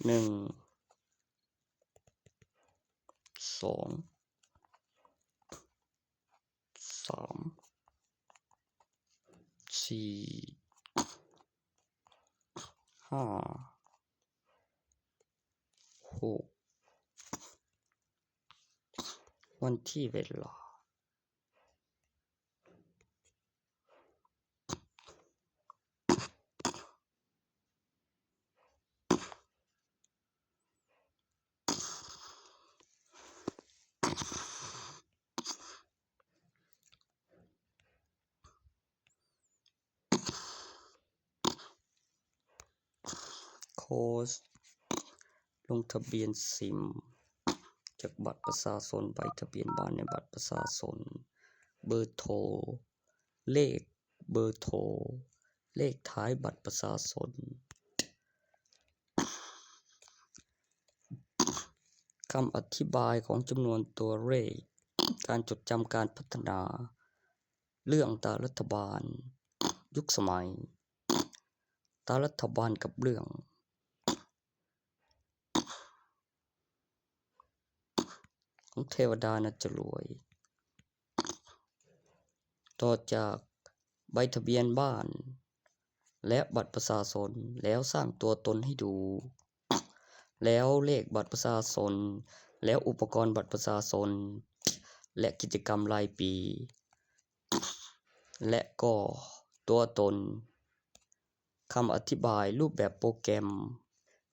ໜຶ່ງ ສອງ ສາມ ສີ່ ຫ້າ ຫົກ ວັນທີ່ເວລາ ໂຄດລົງທະບຽນຊິມ ຈາກບັດປະຊາຊົນ, ໃບທະບຽນບ້ານໃນບັດປະຊາຊົນ, ເບີໂທ, ເລກເບີໂທ, ເລກທ້າຍບັດປະຊາຊົນ. ຄຳອະທິບາຍຂອງຈຳນວນຕົວເລກ, ການຈົດຈຳການພັດທະນາ, ເລື່ອງຕາລັດຖະບານ, ຍຸກສະໄໝ, ຕາລັດຖະບານກັບເລື່ອງ ຂອງເທວະດານາຈະລວຍ. ຕໍ່ຈາກໃບທະບຽນບ້ານ ແລະ ບັດປະຊາຊົນ, ແລ້ວສ້າງຕົວຕົນໃຫ້ດູ, ແລ້ວເລກບັດປະຊາຊົນ, ແລ້ວອຸປະກອນບັດປະຊາຊົນ ແລະ ກິດຈະກຳລາຍປີ ແລະ ກໍຕົວຕົນ. ຄຳອະທິບາຍຮູບແບບໂປຣແກຣມ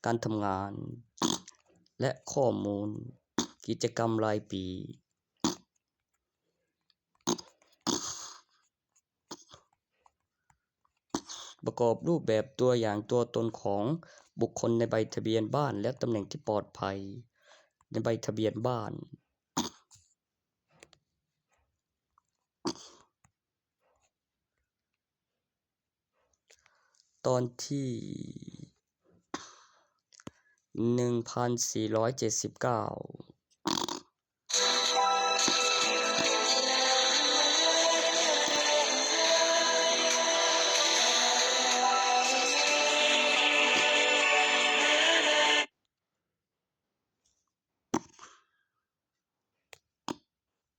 ການທຳງານ ແລະ ຂໍ້ມູນກິດຈະກຳລາຍປີ. ປະກອບຮູບແບບຕົວຢ່າງຕົວຕົນຂອງບຸກຄົນໃນໃບທະບຽນບ້ານ ແລະ ຕຳແໜ່ງທີ່ປອດໄພໃນໃບທະບຽນບ້ານ. ຕອນທີໜຶ່ງພັນສີ່ຮ້ອຍເຈັດສິບເກົ້າ